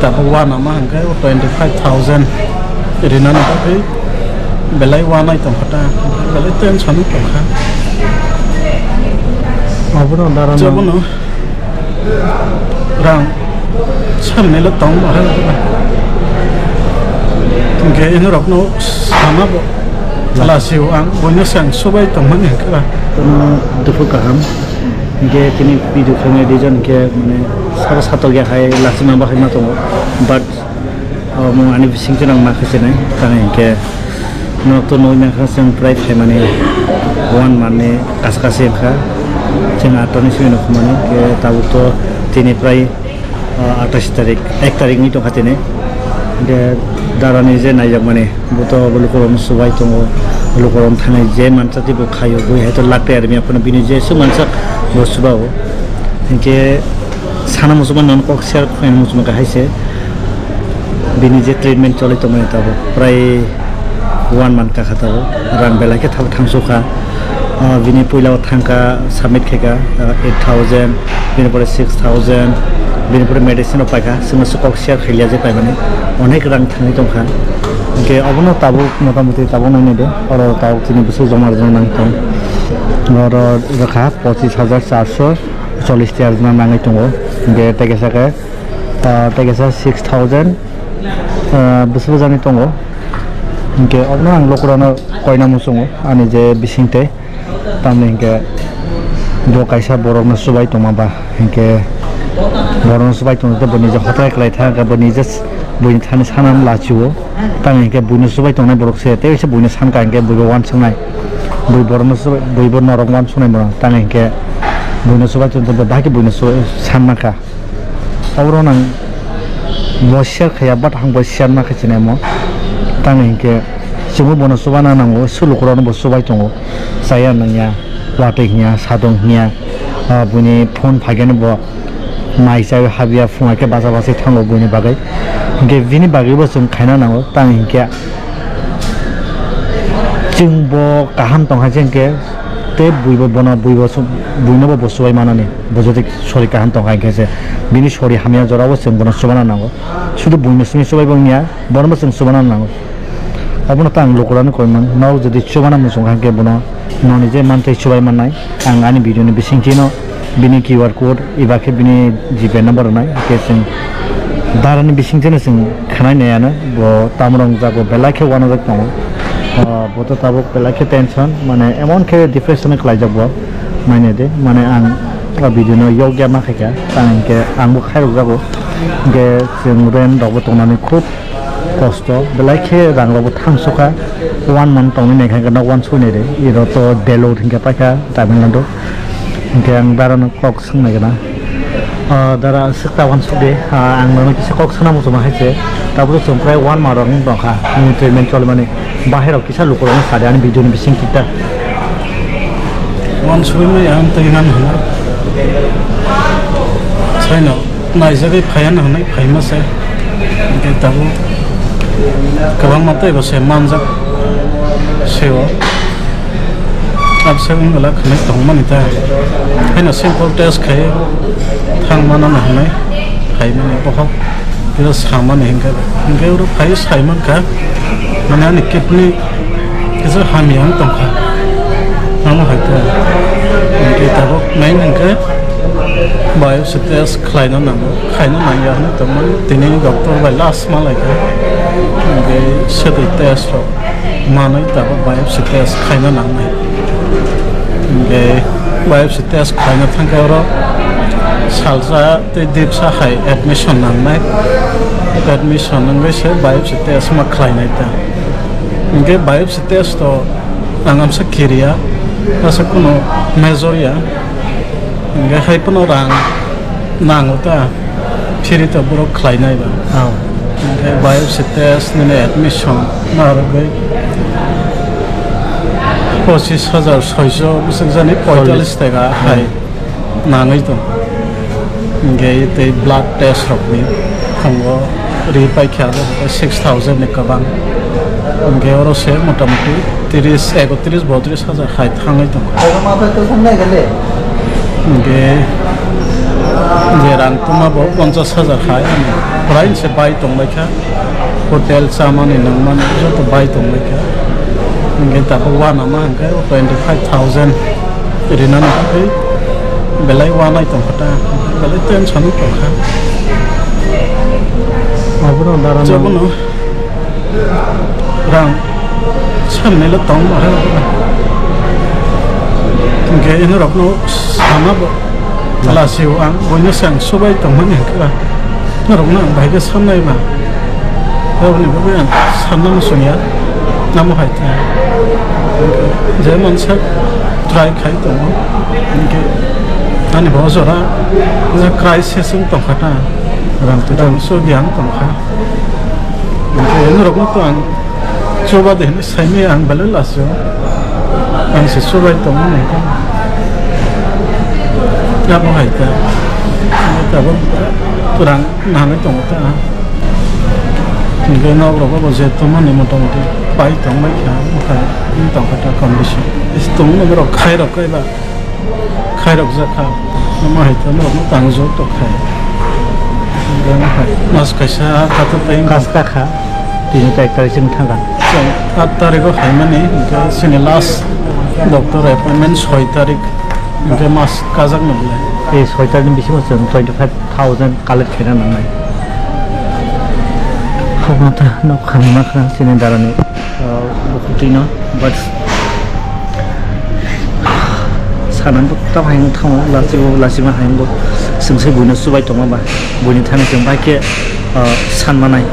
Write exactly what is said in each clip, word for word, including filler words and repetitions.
Abo uanama hwnkhe o twenty five thousand rinani bagwi belai uanai tongkha ta, belai tension wng tongkha. Abono dara Jobono rang salnilo tong bahai. Hwnkhe inorokno sanabo lasio ang, buino se ang subai tongmani hwnkhe ba. Kono dukhu kaham. Hwnkhe tini video khaimani reason hwnkhe mane sabo satokya hai lachima bahai ma tongo. But omo ani bisingtwi nang ma khe chinai. Tamo hwnkhe nok to nugwi mankha chwng prai phaimani one month ni kasa kasi wngkha. Chwng atta ni simi nukmani hwnkhe tabuk to tini prai ah, atais tarik, ek tarik ni tongkha tini. Hwnkhe darani je naijakmani, bo to bo lukurokno subai tongo, lukurokno thangwi je mansa tei bo khaio, bo hai to lakte armi aphano bini je swk mansa bo suba o. Hwnkhe sana muchungma nono kok share khlaina muchungma khe hai se bini je treatment choli tongmani tabuk prai one month kakha tabuk, rang belai khe thabo thangsukha. Ah, bini puila o thangkha, submit khaikha, ah, eight thousand, bini pore six thousand, bini pore medicine rok paikha, chwngno se kok share khailiya je paimani, onek rang thangwi tongkha. Hwnkhe obono tabuk motamoti tabuk nainai de, oro tabuk chini bwswk joma rwna nang tong. Oro rwkha pochis hajar charso chollish tiya rwna nangwi tongo. Hwnkhe tei kisa khe, ah, tei kisa six thousand, ah, bwswk jani tongo. Hwnkhe obono ang lukurokno koina muchungo ani je bisingtwi. Tamni hwnkhe bo kaisa borokno chubai tongma ba hwnkhe borokno chubai tongma tei bo nije hotai kwlai thang khe bo nije buini thani sana lachio. Tamni hwnkhe buino chubai tongnai borok se tei se buino sankha hwnkhe buibo uansuknai. Bui borokno chubai, buibo norok uansuknai borok. Tamni hwnkhe buino chubai tongma tei bo bahai khe buino chubai san mankha. Oro nang bo share khaiya, but ang bo share ma khaichinai mo. Tamni hinkhe chwngbo bono chubana nango, sulukurokno bo chubai tongo. Chaya nangya, watwi hinya, sadong hinya, ah, buini phone phaikhe bo mai chawi habya, phunga khe bacha bachai thango buini bagwi. Hinkhe bini bagwibo chwng khaina nango, tamni hinkhe chwngbo kaham tongkha, hinkhe tei buibo bono, buibo su-, buinobo bo chubai manani. Bo jodi sori kaham tongkha hinkhe se bini sori hamya jorao chwng bono chubana nango. Sudu buino simi chubai bo wngya, bonobo chwng chubana nango. Obono ta ang lukurokno koimang, nok jodi chubana muchung kha hinkhe bono noni je mantwi chubai mannai. Ang ani video ni bisingtwino bini Q R code eba khe bini GPay number rwnai, hinkhe chwng darani bisingtwino chwng khanai naiya no, bo tamo rwngjak, bo belai khe uanajak tongo. Ah, bo to tabuk belai khe tension, mane emon khe depression o kwlaijak bo. Mane de, mane ang o video no yokya ma khaikha, tang hinkhe ang bo khairokjago. Hinkhe chwng rent rokbo tongnani khub kosto, belai khe rang rokbo thangsukha, one month tongwi naikha hinkhe nok uansuknai de, iro to Delur hinkhe paikha Tamil Nadu. Hinkhe ang dara no kok swngnai gana. Ah, dara, swk ta uansuk de. Ah, ang nono kisa kok sana muchungma hai se. Tabuk chwng prai one month rok wng tongkha. Nini treatment cholimani. Bahai rok kisa lukurokno sa de ani video ni bising kita. Uansugwi maya ang twi nang hwnna. Saino naijagwi phaiya nang hwnwi phaima se. Hinkhe tabuk kwbangma tei bo se manjak se o. Absent wngla khwnwi tongmani ta. Haino simple test khai thangmano na hwnwi phaimani bohok. Tei samani hinkhe, hinkhe oro phai saimankha. Mane ani kidney kisa hamya wng tongkha. Amo hai ta. Hinkhe tabuk main hinkhe biopsy test khlaina nango. Khaina nangya hwnwi tongmani. Tini doctor bai last ma laikha. Hinkhe swtwi test rok manwi tabuk biopsy test khaina nangnai. Hinkhe biopsy test khlaina thangkhe oro salsa tei dipsa hai admission nangnai. Admission wngwi se biopsy test ma khlainai ta. Hinkhe biopsy test o ang amsa kiriya, asa kuno major ya. Hinkhe hai phano rang nango ta. Phiri to borok khlainai ba. Oh. Hinkhe biopsy test nini admission narwgwi pochis hajar soiso bwswk jani poitallis taka hai nangwi tong. Hinkhe tei blood test rokni thwngo ri paikha six thousand ni kwbang. Hinkhe oro se motamoti tris, ekotris, botris hajar hai thangwi tong. Hinkhe Je rang tuma bo ponchas hajar khai, ani prai se bai tong lai kha, hotel chamani nangmani joto bai tong lai kha. Hingke tabuk uanama hingke twenty five thousand rina nangkhe belai uanai tong kha ta, belai tension tong kha. Abono dara jobono. Rang samnai le tong ba ha. Hingke ino rok no sama bo. Lasio ang boino se ang subai tong mani hingke ba. Norok no ang bahai khe samnai ba. Aboni bagwi ang sanna muchung ya. Namo hai ta. Je mansa try khai tongo. Hingke ani bo jora je crisis wng tong kha ta. Rang tu rang so diang tong kha. Norokno to ang chuba de hinwi saimaya ang belai laso. Ang se chubai tongmani. Abo hai ta. Tabuk twrang nangwi tongo ta. Hingke nok rogo bo je tongmani motamoti pai tongbai kha, bwkha wng tongkha ta condition. Is tongmani borok khairok kaiba. Khairok jakha. Omo hai khe norokno tangjak tok khai. Omo hai mas kaisa katok tai wngkha. Kaska kha. Tini tai kaisa wng thangkha. Chwng aat tarikh o phaimani, hwnkhe chini last doctor appointment soi tarikh, hwnkhe mas kajak nang le. Ei soi tarikh ni bisingo chwng twenty five thousand collect khaina nangnai. Omo ta nok khani ma khna chini darani, ah, bukhuk twi no, but sanani bo tam hai wng thango, lachibo, lachima hai wngbo. Chwng se buino chubai tongma ba, buini thani chwng bai khe, ah, san manai.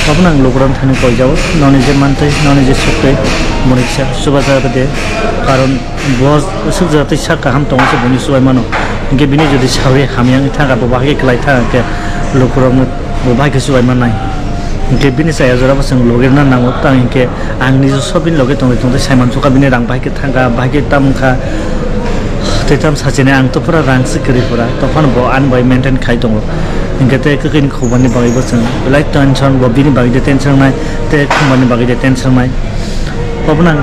Obono ang lukurokni thani koijao, noni je mantwi, noni je suktwi, boni kisa chubajago de, karon bo aswk jaga tei sak kaham tongo se buini chubai mano. Hinkhe bini jodi sawi hamya wngwi thangkha, bo bahai khe kwlai thangkha, hinkhe lukurokno bo bahai khe chubai mannai. Hinkhe bini chaya jora bo chwng logirna nango, tang hinkhe ang nijw sob bini loge tongwi tongwi sai mansukha, bini rang bahai khe thangkha, bahai khe tam wngkha. Tei tam sachini ang to pura rang se kwrwi pura, tophano bo ani bai maintain khai tongo. Hinkhe tei kwkhwini khubani bagwi bo chwng belai tension, bo bini bagwi de tension nai, tei khumani bagwi de tension nai. Obono ang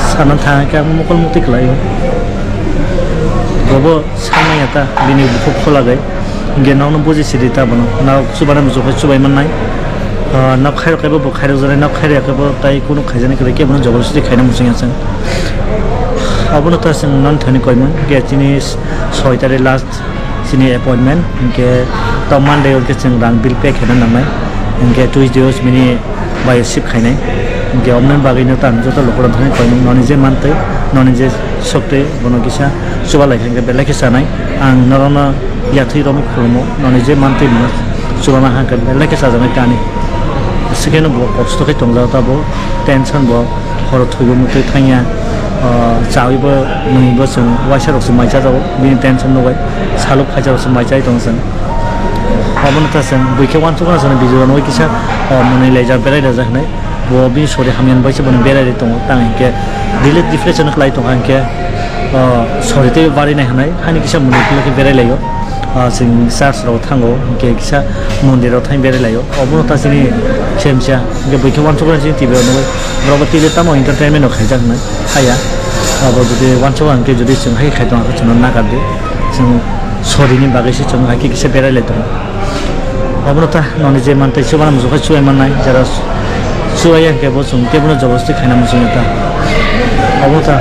sana thang khe ang mokol mukti kwlaio. Bobo sanmanya ta bini bukhuk kholagwi. Hinkhe nokno buji sidi ta bono. Nok chubana muchung khe chubai mannai. Ah, nok khairok khe bo khairok janai, nok khairok khe bo tai kunu khaijani kwrwi khe bono joborjosti khaina muchungya chwng. Obono ta chwng non thani koimung. Hinkhe chini soi tarikh last chini appointment, hinkhe to Monday o khe chwng rang bill pay khaina nangnai, hinkhe Tuesday o bini biopsy khainai, hinkhe omoni bagwino tang joto lukurok thani koimung, noni je mantwi, noni je soktwi, bono kisa chuba lai khe belai khe chanai, ang norokno yathwi romwi khulumo, noni je mantwi bono chubama hangkhe belai khe chajaknai kani, sikhe no bo kosto khe tongjak ta bo, tension bo. Horo thwibo mwtwi thangya, ah, chawi bo nwi bo chwng waisa rok se mai chajago, bini tension nugwi saluk phaisa rok se mai chai tongo chwng. Obono ta chwng bwkhe uansukmano chwng video nugwi kisa, ah, mwnwi laijak berai rajak hinwi bo bini sori hamya bai se bono berai ri tongo tang hinkhe daily depression khlai tongkha hinkhe, ah, sori tei bari nai hinwi hani kisa mwnwi khlai khe berai laio. Ah, chwng church rok thango, hinkhe kisa mondir rok thang berai laio. Obono ta chini semsa, hinkhe bwkhe uansukmani chini T V rok nugwi, borok bo T V tamo entertainment rok khaijak hinwi haya. Abo jodi uansukma hinkhe jodi chwng hai khai tongkha chwngno nakardi. Chwng sorini bagwi se chwng hai khe kisa berai lai tongo. Obono ta noni je mantwi chubana muchung khe chubai mannai, jara chubaiya hinkhe bo chwng kebono joborjosti khaina muchungya ta. Obono ta.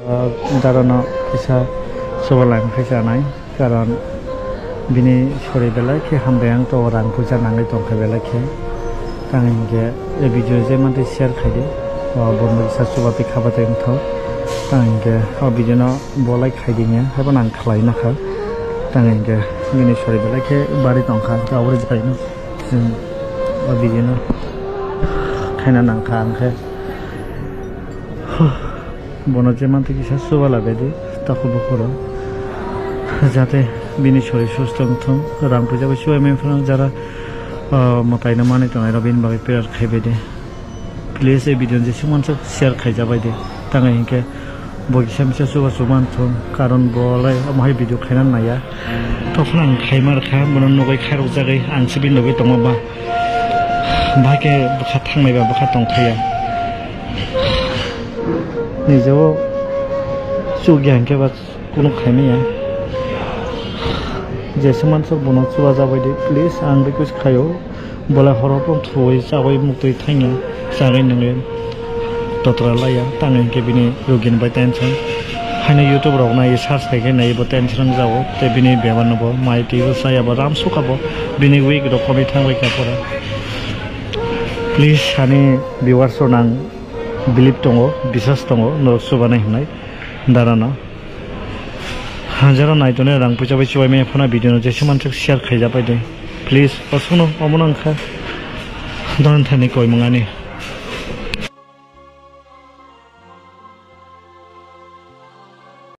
Ah, darano kisa sugar lime khai chanai, karon bini sori belai khe hambai ang to rang puja nangwi tongkha belai khe. Tang hinkhe e video je mantwi share khaidi, o borok kisa chuba twi khaba twi wngthok. Tang hinkhe o video no bo like khaidi hinya, haibo nang khlai nakha. Tang hinkhe bini sori belai khe bari tongkha, hinkhe aboni bagwino chwng o video no khaina nangkha hinkhe. Bono je mantwi kisa chuba labaidi, takhuk bukhuk rok. Jate bini sori susto wngthung, rang puisa bai chubai mani phano jara, ah, mwtaino manwi tongnai rok bini bagwi prayer khaibai de. Please, ei video no jesuk mansuk share khaijabai de. Tangwi hinkhe bo kisa misa chubachu manthung, karon bo lai omo hai video khaina naiya. Tokphano ang khaima rwkha, bono nugwi khairokjagwi ang se bini logi tongma ba. Bahai khe bwkha thangnai ba bwkha tongthaiya. Nijebo chukya hinkhe ba. Kunu khaimaya. Jesuk mansuk bono chubajabai di, please, ang request khaio. Bolai horo pon thuwi chagwi muktwi thangya, chagwi nungwi totra laiya, tangwi hinkhe bini rugini bai tension. Haino YouTube rok nai search khai khe nai bo tension wngjago, tei bini bebak no bo mai twi bo chaya bo ram sukha bo, bini week rok komwi thangbai kha pora. Please, ani viewers rok nang believe tongo, biswas tongo, norok chubanai hwnwi. Darano. Hajaro naitonwi rang puisa bai chubai maya phano video no jesuk mansuk share khaijabai de. Please, osukno omono wngkha. Doron thani koimung ani.